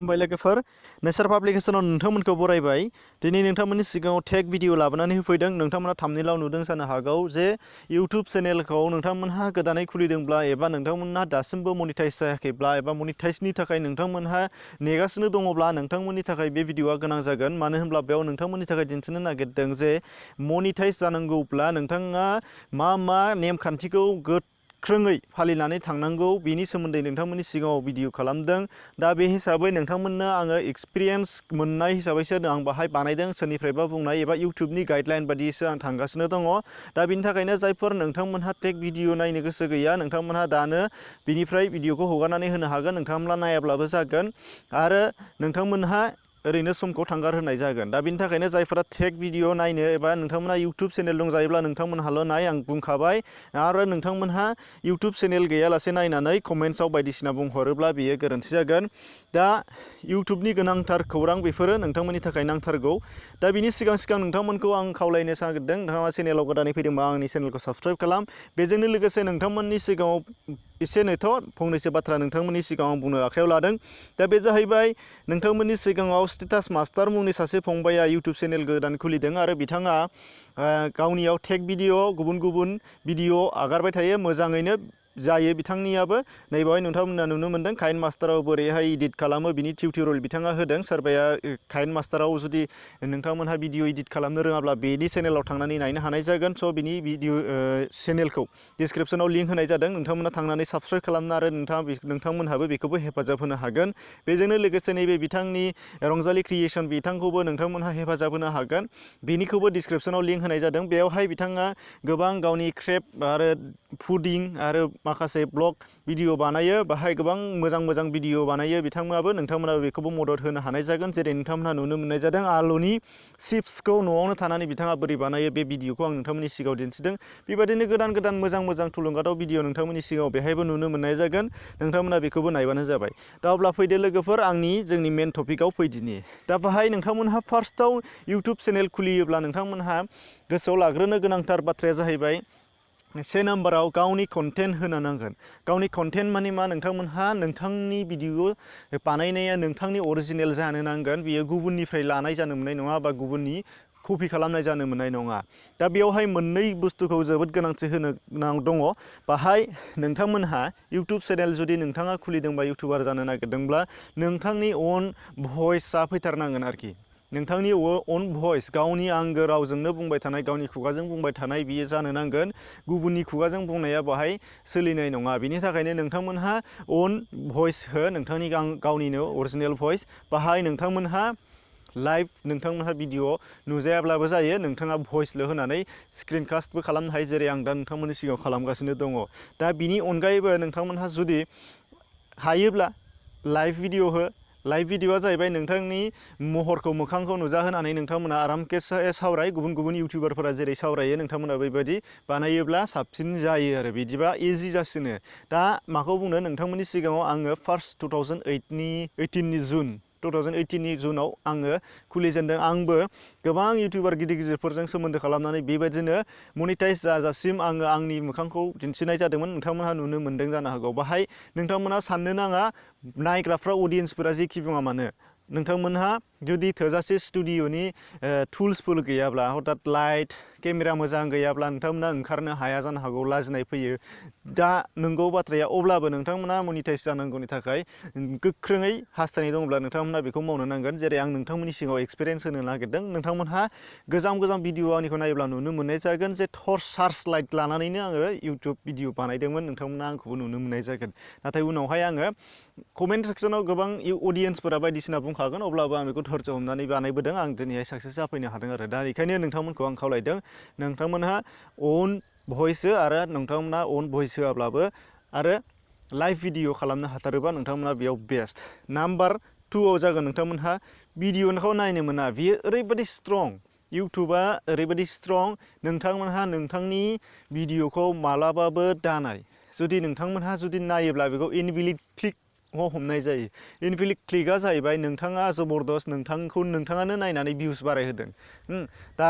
खुलुमबाय लोगोफोर नेचार पाब्लिकेसनाव नोंथांमोनखौ बरायबाय। दिनै नोंथांमोननि सिगाङाव टेक भिडिअ लाबोनानै होफैदों। नोंथांमोना थाम्बनेइलाव नुदों जानो हागौ जे इउट्युब चेनेलखौ नोंथांमोनहा गोदानै खुलिदोंब्ला एबा नोंथांमोनहा दासिमबो मनिटाइज जायाखैब्ला एबा मनिटाइजनि थाखाय नोंथांमोनहा नेगासिनो दङब्ला नोंथांमोननि थाखाय बे भिडिअआ गोनां जागोन। मानो होनब्ला बेयाव नोंथांमोननि थाखाय दिन्थिनो नागिरदों जे मनिटाइज जानांगौब्ला नोंथाङा मा नेमखान्थिखौ गोख्रोङै फालिनानै थांनांगौ बेनि सोमोन्दै नोंथांमोननि सिगाङाव भिडिअ खालामदों। दा बे हिसाबै नोंथांमोननो आङो एक्सपिरियेन्स मोननाय हिसाबैसो आं बाहाय बानायदों, सोरनिफ्रायबा बुंनाय एबा इउट्युबनि गाइडलाइन बायदिसो आं थांगासिनो दङ। दा बिनि थाखायनो जायफोर नोंथांमोनहा टेक भिडिअ नायनो गोसो गैया नोंथांमोनहा दानो बिनिफ्राय भिडिअखौ हगारनानै होनो हागोन। नोंथांमोनहा नायाब्लाबो जागोन आरो नोंथांमोनहा ओरैनो समखौ थांगार होनाय जागोन। दा बिनि थाखायनो जायफोरा टेक भिडिअ नायनो एबा नोंथांमोनहा इउट्युब चेनेल दंजायोब्ला नोंथांमोनहाल' नाय, आं बुंखाबाय। आरो नोंथांमोनहा इउट्युब चेनेल गैयालासे नायनानै कमेन्ट्सआव बायदिसिना बुंहरोब्ला बेयो गोरोन्थि जागोन। दा इउट्युबनि गोनांथार खौरां बेफोरो नोंथांमोननि थाखाय नांथारगौ। दा बिनि सिगां नोंथांमोनखौ आं खावलायनो नागिरदों, नोंथाङा चेनेलाव गोदानै फैदोंबा आंनि चेनेलखौ साबस्क्राइब खालाम। बेजोंनो लोगोसे नोंथांमोननि सिगाङाव एसे नेथ' फंनैसो बाथ्रा नोंथांमोननि सिगाङाव आं बुंनो आखायाव लादों। दा बे जाहैबाय नोंथांमोननि सिगाङाव स्टेटास मास्टार मुंनि सासे फंबाया इउट्युब चेनेल गोदान खुलिदों आरो बिथाङा गावनियाव टेक भिडिअ गुबुन भिडिअ आगारबाय थायो। मोजाङैनो जायो बिथांनियाबो। नैबावहाय नोंथांमोना नुनो मोन्दों काइन मास्टाराव बोरैहाय इडिट खालामो बिनि टिउटरियेल बिथाङा होदों। सोरबाया काइन मास्टाराव जुदि नोंथांमोनहा भिडिअ इडिट खालामनो रोङाब्ला बेनि चेनेलाव थांनानै नायनो हानाय जागोन। स' बिनि भिडिअ चेनेलखौ डिसक्रिपसनाव लिंक होनाय जादों। नोंथांमोना थांनानै साबस्क्राइब खालामनो आरो नोंथांमोनहाबो बेखौबो हेफाजाब होनो हागोन। बेजोंनो लोगोसे नैबे बिथांनि रंजालि क्रिएसन बिथांखौबो नोंथांमोनहा हेफाजाब होनो हागोन। बेनिखौबो डिसक्रिपसनाव लिंक होनाय जादों। बेयावहाय बिथाङा गोबां गावनि क्रेफ्ट आरो फुडिं आरो माखासे ब्लग भिडिअ बानायो। बाहाय गोबां मोजां भिडिअ बानायो बिथांमोनाबो। नोंथांमोनाबो बेखौबो मदद होनो हानाय जागोन। जेरै नोंथांमोनहा नुनो मोननाय जादों आलुनि चिप्सखौ न'आवनो थानानै बिथाङा बोरै बानायो बे भिडिअखौ आं नोंथांमोननि सिगाङाव दिन्थिदों। बेबायदिनो गोदान मोजां थुलुंगाथाव भिडिअ नोंथांमोननि सिगाङाव बेहायबो नुनो मोननाय जागोन। नोंथांमोना बेखौबो नायबानो जाबाय। दा अब्ला फैदो लोगोफोर जोंनि मेन टपिकआव फैदिनि। दा बाहाय नोंथांमोनहा फार्स्टआव इउट्युब चेनेल खुलियोब्ला नोंथांमोनहा गोसोआव लाग्रोनो गोनांथार बाथ्राया जाहैबाय से नाम्बाराव गावनि कन्टेन्ट होनो नांगोन। गावनि कन्टेन्ट माने मा, नोंथांमोनहा नोंथांनि भिडिअ बानायनाया नोंथांनि अरिजिनेल जानो नांगोन। बेयो गुबुननिफ्राय लानाय जानो मोननाय नङा बा गुबुननि कपि खालामनाय जानो मोननाय नङा। दा बेयावहाय मोननै बुस्थुखौ जोबोद गोनांथि होनो गोनां दङ। बाहाय नोंथांमोनहा इउट्युब चेनेल जुदि नोंथाङा खुलिदोंबा इउट्युबार जानो नागिरदोंब्ला नोंथांनि अन भइसआ फैथारनांगोन आरोखि। नोंथांनि अन भइस गावनि आंगो रावजोंनो बुंबाय थानाय, गावनि खुगाजों बुंबाय थानाय बियो जानो नांगोन। गुबुननि खुगाजों बुंनाया बाहाय सोलिनाय नङा। बिनि थाखायनो नोंथांमोनहा अन भइस हो, नोंथांनि गावनिनो अरिजिनेल भइस। बाहाय नोंथांमोनहा लाइभ नोंथांमोनहा भिडिअ नुजायाब्लाबो जायो। नोंथाङा भइसल' होनानै स्क्रिनकास्टबो खालामनो हायो, जेरै आं दा नोंथांमोननि सिगाङाव खालामगासिनो दङ। दा बिनि अनगायैबो नोंथांमोनहा जुदि हायोब्ला लाइभ भिडिअ हो। लाइभ भिडिअआ जाहैबाय नोंथांनि महरखौ मोखांखौ नुजाहोनानै नोंथांमोना आरामके सावराय। गुबुन इउटिउबारफोरा जेरै सावरायो नोंथांमोना बेबायदि बानायोब्ला साबसिन जायो आरो बिदिबा इजि जासिनो। दा माखौ बुंनो, नोंथांमोननि सिगाङाव आङो फार्स्ट 2018नि जुनाव आङो खुलिजेनदों। आंबो गोबां इउटिउबार गिदिरफोरजों सोमोन्दो खालामनानै बेबायदिनो मनिटाइज जाजासिम आङो आंनि मोखांखौ दिन्थिनाय जादोंमोन। नोंथांमोनहा नुनो मोन्दों जानो हागौ। बाहाय नोंथांमोनहा साननो नाङा नायग्राफ्रा अडियेन्सफोरा जेखि बुङा मानो, नोंथांमोनहा जुदि थोजासे स्टुडिअ'नि टुल्सफोर गैयाब्ला, हथात लाइट केमेरा मोजां गैयाब्ला नोंथांमोना ओंखारनो हाया जानो हागौ, लाजिनाय फैयो। दा नंगौ बाथ्राया, अब्लाबो नोंथांमोना मनिटाइज जानांगौनि थाखाय गोख्रोङै हास्थायनाय दङब्ला नोंथांमोना बेखौ मावनो नांगोन। जेरै आं नोंथांमोननि सिगाङाव एक्सपिरियेन्स होनो नागिरदों। नोंथांमोनहा गोजाम भिडिअ आंनिखौ नायोब्ला नुनो मोननाय जागोन जे सार्च लाइट लानानैनो आङो इउट्युब भिडिअ बानायदोंमोन। नोंथांमोना आंखौबो नुनो मोननाय जागोन। नाथाय उनावहाय आङो कमेन्ट सेक्सनाव गोबां अडियेन्सफोरा बायदिसिना बुंखागोन, अब्लाबो आं बेखौ धोरज' हमनानै बानायबोदों। आं दिनैहाय साक्सेस जाफैनो हादों आरो। दा बेखायनो नोंथांमोनखौ आं खावलायदों, नोंथांमोनहा अन भइस हो आरो नोंथांमोना अन भइस होआब्लाबो आरो लाइभ भिडिअ खालामनो हाथारोबा नोंथांमोना बेयाव बेस्ट। नाम्बार 2आव जागोन नोंथांमोनहा भिडिअखौ नायनो मोना। बियो ओरैबायदि स्ट्रं, इउट्युबआ ओरैबायदि स्ट्रं, नोंथांमोनहा नोंथांनि भिडिअखौ मालाबाबो दानाय। जुदि नोंथांमोनहा नायोब्ला बेखौ इनभेलिड क्लिक क्लिकआव हमनाय जायो। इनभेलिड क्लिकआ जाहैबाय नोंथाङा जबरदस्त नोंथाङानो नायनानै भिउस बारायहोदों। दा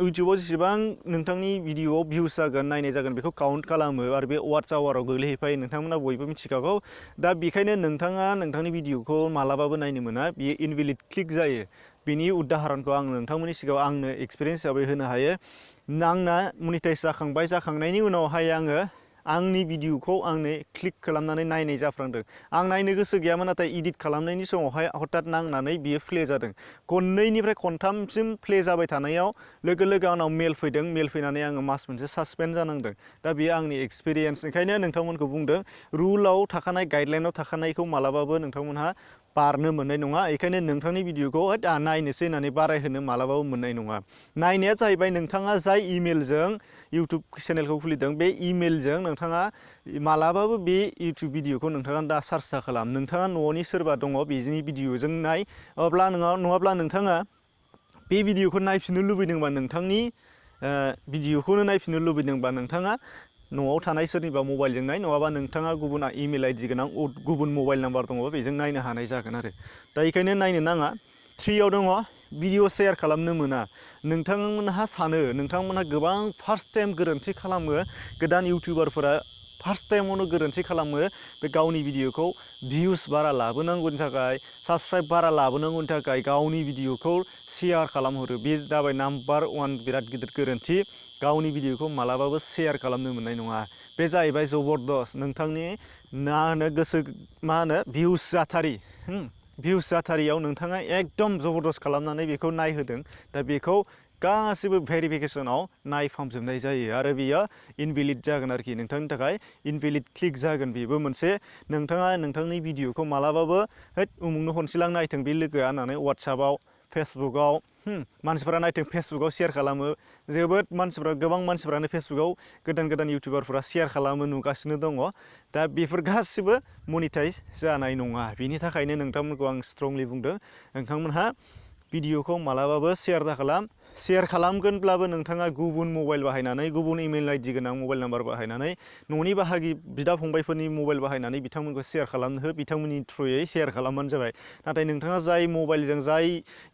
इउटुबाव जेसेबां नोंथांनि भिडिअ'आव भिउस जागोन नायनाय जागोन बेखौ काउन्ट खालामो आरो बे वाट्स आवाराव गोग्लैहैफायो नोंथांमोना बयबो मिथिखागौ। दा बेखायनो नोंथाङा नोंथांनि भिडिअ'खौ मालाबाबो नायनो मोना, बेयो इनभेलिड क्लिक जायो। बिनि उदाहरनखौ आं नोंथांमोननि सिगाङाव आंनो एक्सपिरियेन्स हिसाबै होनो हायो। आंना मनिटाइज जाखांनायनि उनावहाय आङो आंनि भिडिअ'खौ आंनो क्लिक खालामनानै नायनाय जाफ्लांदों। आं नायनो गोसो गैयामोन, नाथाय इडिट खालामनायनि समावहाय हथात नांनानै बियो प्ले जादों। खननैनिफ्राय खनथामसिम प्ले जाबाय थानायाव लोगो लोगो आंनाव मेल फैदों। मेल फैनानै आङो मास मोनसे सासपेन्ड जानांदों। दा बेयो आंनि एक्सपिरियेन्स। ओंखायनो नोंथांमोनखौ बुंदों, रुलाव थाखानाय गाइडलाइनाव थाखानायखौ मालाबाबो नोंथांमोनहा बारनो मोननाय नङा। बेखायनो नोंथांनि भिडिअ'खौ नायनोसै होननानै बारायहोनो मालाबाबो मोननाय नङा। नायनाया जाहैबाय नोंथाङा जाय इमेलजों इउटुब चेनेलखौ खुलिदों बे इमेलजों नोंथाङा मालाबाबो बे इउटुब भिडिअ'खौ नोंथाङा दा सार्च दा खालाम। नोंथाङा न'नि सोरबा दङ बेनि भिडिअ'जों नाय, नङाब्ला नोंथाङा बे भिडिअ'खौ नायफिननो लुबैदोंबा नोंथांनि भिडिअ'खौनो नायफिननो लुबैदोंबा नोंथाङा न'आव थानाय सोरनिबा मबाइलजों नाय, नङाबा नोंथाङा गुबुन इमेल आइडि गोनां गुबुन मबाइल नाम्बार दङ बेजों नायनो हानाय जागोन आरो। दा बेखायनो नायनो नाङा। 3आव दङ भिडिअ शेयार खालामनो मोना। नोंथांमोनहा गोबां फार्स्ट टाइम गोरोन्थि खालामो। गोदान इउटिउबारफोरा फार्स्ट टाइमावनो गोरोन्थि खालामो बे गावनि भिडिअ'खौ भिउस बारा लाबोनांगौनि थाखाय, साबस्क्राइब बारा लाबोनांगौनि थाखाय गावनि भिडिअ'खौ शेयार खालामहरो। बे जाबाय नाम्बार 1 बिराद गिदिर गोरोन्थि। गावनि भिडिअ'खौ मालाबाबो शेयार खालामनो मोननाय नङा। बे जाहैबाय जबरदस्त नोंथांनि भिउस जाथारियाव नोंथाङा एकदम जबरदस्त खालामनानै बेखौ नायहोदों। दा बेखौ गासिबो भेरिफिकेसनाव नायफामजोबनाय जायो आरो बियो इनभेलिड जागोन आरोखि नोंथांनि थाखाय इनभेलिड क्लिक जागोन। बेबो मोनसे नोंथाङा नोंथांनि भिडिअ'खौ मालाबाबो उमुगनो खनसेलां नायथों बे लोगोआ होननानै वाट्सएपआव, फेसबुकआव मानसिफोरा नायथों फेसबुकआव शेयार खालामो। गोबां मानसिफोरानो फेसबुकआव गोदान इउटिउबारफोरा शेयार खालामो नुगासिनो दङ। दा बेफोर गासिबो मनिटाइज जानाय नङा। बेनि थाखायनो नोंथांमोनखौ आं स्ट्रंलि बुंदों, नोंथांमोनहा भिडिअ'खौ मालाबाबो शेयार दाखालाम। शेयार खालामगोनब्लाबो नोंथाङा गुबुन मबाइल बाहायनानै, गुबुन इमेल आइडि गोनां मबाइल नाम्बार बाहायनानै, न'नि बाहागि बिदा फंबायफोरनि मबाइल बाहायनानै बिथांमोनखौ शेयार खालामनो हो। बिथांमोननि थ्रुयै शेयार खालामबानो जाबाय। नाथाय नोंथाङा जाय मबाइलजों, जाय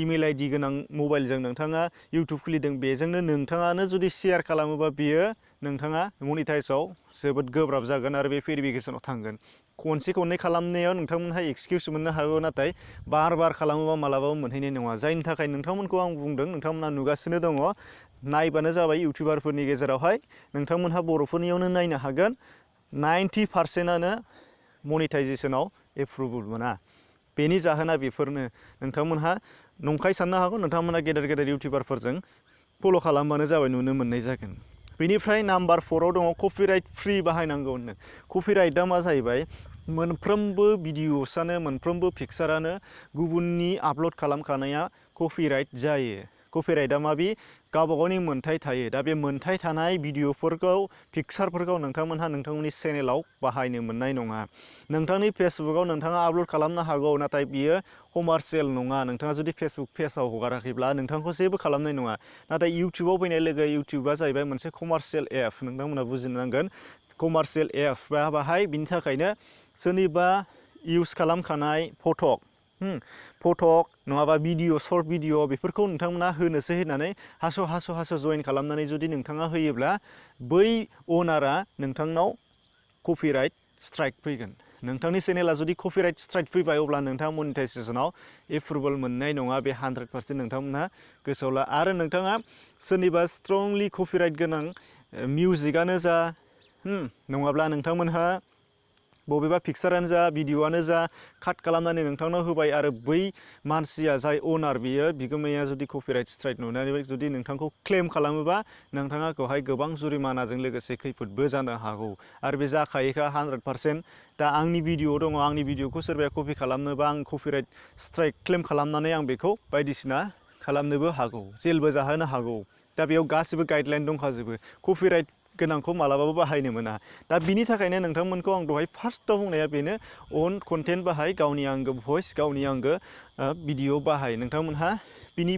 इमेल आइडि गोनां मबाइलजों नोंथाङा इउटुब खुलिदों बेजोंनो नोंथाङानो जुदि शेयार खालामोबा बियो नोंथाङा मनिटाइजआव जोबोद गोब्राब जागोन आरो बे भेरिफिकेसनाव थांगोन। खनसे खननै खालामनायाव नोंथांमोनहा एक्सकिउस मोननो हागौ, नाथाय बार खालामोबा मालाबाबो मोनहैनाय नङा। जायनि थाखाय नोंथांमोनखौ आं बुंदों, नोंथांमोनहा नुगासिनो दङ, नायबानो जाबाय इउटिउबारफोरनि गेजेरावहाय नोंथांमोनहा बर'फोरनियावनो नायनो हागोन 90%आनो मनिटाइजेसनाव एप्रुभेल मोना। बेनि जाहोना बेफोरनो। नोंथांमोनहा नंखाय साननो हागौ, नोंथांमोनहा गेदेर इउटिउबारफोरजों फल' खालामबानो जाबाय, नुनो मोननाय जागोन। बेनिफ्राय नाम्बार 4आव दङ कपिराइट फ्रि बाहायनांगौ होनो। कपिराइटआ मा जाहैबाय, मोनफ्रोमबो भिडिअ'सआनो, मोनफ्रोमबो पिक्सारानो गुबुननि आपल'ड खालामखानाया कपिराइट जायो। कपिराइटआ माबि गावबा गावनि मोन्थाइ थायो। दा बे मोन्थाइ थानाय भिडिअ'फोरखौ, पिक्सारफोरखौ नोंथांमोनहा नोंथांमोननि चेनेलाव बाहायनो मोननाय नङा। नोंथांनि फेसबुकआव नोंथाङा आपल'ड खालामनो हागौ, नाथाय बियो कमार्शियेल नङा। नोंथाङा जुदि फेसबुक पेजआव हगाराखैब्ला नोंथांखौ जेबो खालामनाय नङा। नाथाय इउटिउबाव फैनाय लोगो इउटिउबआ जाहैबाय मोनसे कमार्शियेल एप। नोंथांमोनहा बुजिनांगोन कमार्शियेल एप बाहाय। बिनि थाखायनो सोरनिबा इउज खालामखानाय फटक नङाबा भिडिअ, सर्ट भिडिअ बेफोरखौ नोंथांमोना होनोसै होननानै हास' जइन खालामनानै जुदि नोंथाङा होयोब्ला बै अनारा नोंथांनाव कपिराइट स्ट्राइक फैगोन। नोंथांनि चेनेला जुदि कपिराइट स्ट्राइक फैबाय अब्ला नोंथाङा मनिटाइजेसनाव एप्रुभेल मोननाय नङा। बे 100% नोंथांमोनहा गोसोआव ला। आरो नोंथाङा सोरनिबा स्ट्रंलि कपिराइट गोनां मिउजिकआनो जा, नङाब्ला नोंथांमोनहा बबेबा पिक्सारानो जा, भिडिअ'आनो जा काट खालामनानै नोंथांनाव होबाय आरो बै मानसिया जाय अनार, बिगोमाया जुदि कपिराइट स्ट्राइक नुनानै जुदि नोंथांखौ क्लेम खालामोबा नोंथाङा बेवहाय गोबां जुरिमानाजों लोगोसे खैफोदबो जानो हागौ। आरो बे जाखायोखा 100%। दा आंनि भिडिअ दङ, आंनि भिडिअखौ सोरबाया कपि खालामनोबा आं कपिराइट स्ट्राइक क्लेम खालामनानै आं बेखौ बायदिसिना खालामनोबो हागौ, जेलबो जाहोनो हागौ। दा बेयाव गासिबो गाइडलाइन दंखाजोबो। कपिराइट गोनांखौ मालाबाबो बाहायनो मोना। दा बिनि थाखायनो नोंथांमोनखौ आं दहाय फार्स्टआव बुंनाया बेनो, अन कन्टेन्ट बाहाय, गावनि आंगो भइस, गावनि आंगो भिडिअ बाहाय। नोंथांमोनहा बिनि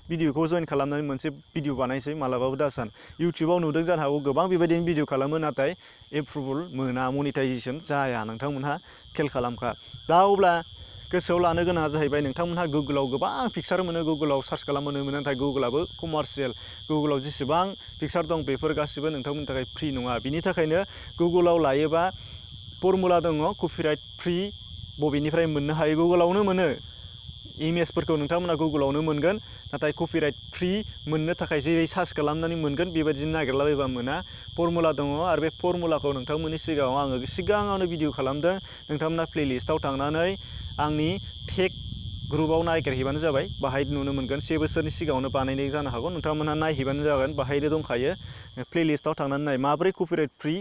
भिडिअखौ जइन खालामनानै मोनसे भिडिअ बानायसै मालाबाबो दासान इउटुबाव नुदों जानो हागौ गोबां बेबायदिनो भिडिअ खालामो नाथाय एप्रुभल मोना मनिटाइजेसन जाया नोंथांमोनहा खेल खालामखा दा अब्ला गोसोआव लानो गोनाङा जाहैबाय नोंथांमोनहा गुगोलाव गोबां पिक्सार मोनो गुगोलाव सार्च खालामनो मोनो नाथाय गुगोलाबो कमार्शियेल गुगोलाव जेसेबां पिक्सार दं बेफोर गासिबो नोंथांमोननि थाखाय फ्रि नङा बिनि थाखायनो गुगोलाव लायोबा फर्मुला दङ कपिराइट फ्रि बबेनिफ्राय मोननो हायो गुगोलावनो मोनो इमेजफोरखौ नोंथांमोना गुगोलावनो मोनगोन नाथाय कपिराइट फ्रि मोननो थाखाय जेरै सार्च खालामनानै मोनगोन बेबायदिनो नागिरलाबायबा मोना फर्मुला दङ आरो बे फर्मुलाखौ नोंथांमोननि सिगाङाव आङो सिगाङावनो भिडिअ खालामदों नोंथांमोना प्लेलिस्टआव थांनानै आंनि टेग ग्रुपआव नागिरहैबानो जाबाय बाहाय नुनो मोनगोन 7 बोसोरनि सिगाङावनो बानायनाय जानो हागौ नोंथांमोनहा नायहैबानो जागोन बाहायनो दंखायो प्लेलिस्टआव थांनानै नाय माबोरै कपिराइट फ्रि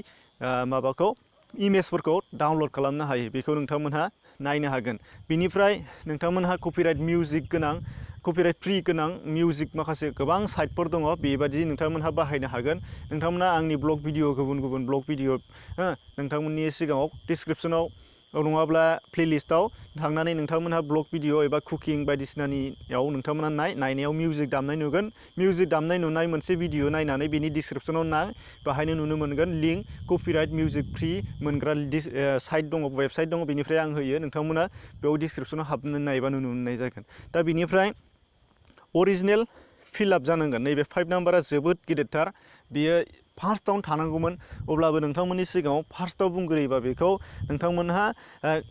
माबाखौ इमेजफोरखौ डाउनलड खालामनो हायो बेखौ नोंथांमोनहा नायनो हागोन बिनिफ्राय नोंथांमोनहा कपिराइट मिउजिक गोनां कपिराइट फ्रि गोनां मिउजिक माखासे गोबां साइटफोर दङ बेबायदि नोंथांमोनहा बाहायनो हागोन नोंथांमोनहा आंनि ब्लग भिडिअ गुबुन ब्लग भिडिअ नोंथांमोननि सिगाङाव डिसक्रिपसनाव नङाब्ला प्लेलिस्टआव थांनानै नोंथांमोनहा ब्लग भिडिअ एबा कुकिं बायदिसिनानियाव नोंथांमोनहा नायनायाव मिउजिक दामनाय नुगोन मिउजिक दामनाय नुनाय मोनसे भिडिअ नायनानै बेनि डिसक्रिपसनाव बाहायनो नुनो मोनगोन लिंक कपिराइट मिउजिक फ्रि मोनग्रा साइट दङ वेबसाइट दङ बेनिफ्राय आं होयो नोंथांमोना बेयाव डिसक्रिपसनाव हाबनानै नायबा नुनो मोननाय जागोन दा बेनिफ्राय अरिजिनेल फिलआप जानांगोन नैबे 5 नाम्बारा जोबोद गिदिरथार बियो फार्स्टआवनो थानांगौमोन अब्लाबो नोंथांमोननि सिगाङाव फार्स्टआव बुंग्रोयोबा बेखौ नोंथांमोनहा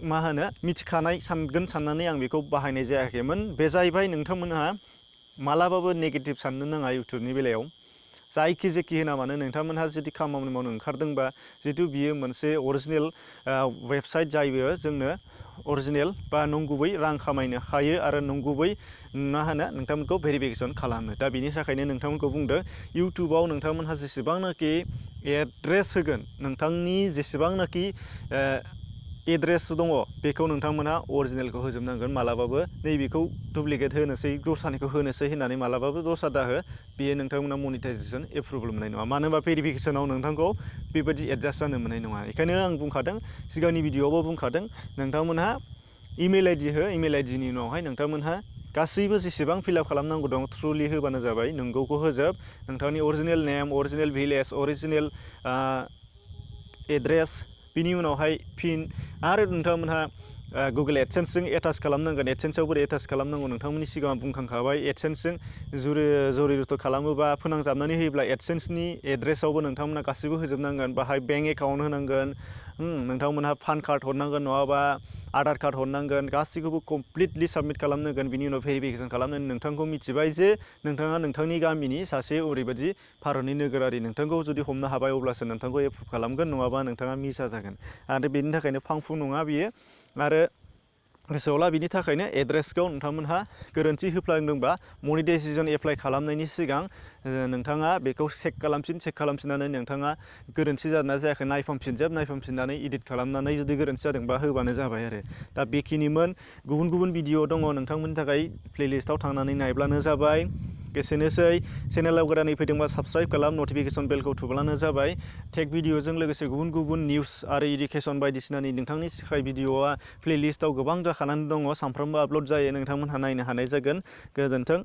मा होनो मिथिखानाय साननानै आं बेखौ बाहायनाय जायाखैमोन बे जाहैबाय नोंथांमोनहा मालाबाबो नेगेटिभ साननो नाङा इउटुबनि बेलायाव जायखि जेखि होना मानो नोंथांमोनहा जुदि खामानि मावनो ओंखारदोंबा जिहेतु बियो मोनसे अरिजिनेल वेबसाइट जायो जोंनो अरिजिनेल बा नंगुबै रां खामायनो हायो आरो नंगुबै मा होनो नोंथांमोनखौ भेरिफिकेसन खालामो दा बिनि थाखायनो नोंथांमोनखौ बुंदों इउटुबाव नोंथांमोनहा जेसेबांनाखि एड्रेस होगोन नोंथांनि जेसेबांनाखि एड्रेस दङ बेखौ नोंथांमोनहा अरिजिनेलखौ होजोबनांगोन मालाबाबो नैबेखौ डुप्लिकेट होनोसै दस्रानिखौ होनोसै होननानै मालाबाबो दस्रा दाहो बेयो नोंथांमोना मनिटाइजेसन एप्रुभल मोननाय नङा मानो होनबा भेरिफिकेसनाव नोंथांखौ बेबायदि एडजास्ट जानो मोननाय नङा बेखायनो आं बुंखादों सिगांनि भिडिअआवबो बुंखादों नोंथांमोनहा इमेल आइडि हो इमेल आइडिनि उनावहाय नोंथांमोनहा गासैबो जेसेबां फिलआप खालामनांगौ दं थ्रुलि होबानो जाबाय नोंगौखौ होजोब नोंथांनि अरिजिनेल नेम अरिजिनेल भिलेज अरिजिनेल एड्रेस बिनि उनावहाय पिन आरो नोंथांमोनहा गुगोल एडसेन्सजों एटाच खालामनांगोन एडसेन्सआव बोरै एटाच खालामनांगौ नोंथांमोननि सिगाङाव बुंखांखाबाय एडसेन्सजों जरिरथ' खालामोबा फोनांजाबनानै होयोब्ला एडसेन्सनि एड्रेसावबो नोंथांमोना गासैबो होजोबनांगोन बाहाय बेंक एकाउन्ट होनांगोन नोंथांमोनहा पान कार्ड हरनांगोन नङाबा आधार कार्ड हरनांगोन गासैखौबो कमप्लिटलि साबमिट खालामनांगोन बिनि उनाव भेरिफिकेसन खालामनानै नोंथांखौ मिथिबाय जे नोंथाङा नोंथांनि गामिनि सासे ओरैबायदि भारतनि नोगोरारि नोंथांखौ जुदि हमनो हाबाय अब्लासो नोंथांखौ एप्रुभ खालामगोन नङाबा नोंथाङा मिसा जागोन आरो बेनि थाखायनो फांफु नङा बियो आरो गोसोआव ला बिनि थाखायनो एड्रेसखौ नोंथांमोनहा गोरोन्थि होफ्लांदोंबा मनिटाइजेसन एप्लाइ खालामनायनि सिगां नोंथाङा बेखौ चेक खालामफिननानै नोंथाङा गोरोन्थि जादोंना जायाखै नायफामफिननानै इडिट खालामनानै जुदि गोरोन्थि जादोंबा होबानो जाबाय आरो दा बेखिनिमोन गुबुन भिडिअ दङ नोंथांमोननि थाखाय प्लेलिस्टआव थांनानै नायब्लानो जाबाय एसेनोसै चेनेलाव गोदानै फैदोंबा साबस्क्राइब खालाम नटिफिकेसन बेलखौ थुब्लानो जाबाय टेक भिडिअजों लोगोसे गुबुन निउस आरो इडुकेसन बायदिसिनानि नोंथांनि थाखाय भिडिअआ प्लेलिस्टआव गोबां जाखानानै दङ सानफ्रोमबो आपल'ड जायो नोंथांमोनहा नायनो हानाय जागोन गोजोन्थों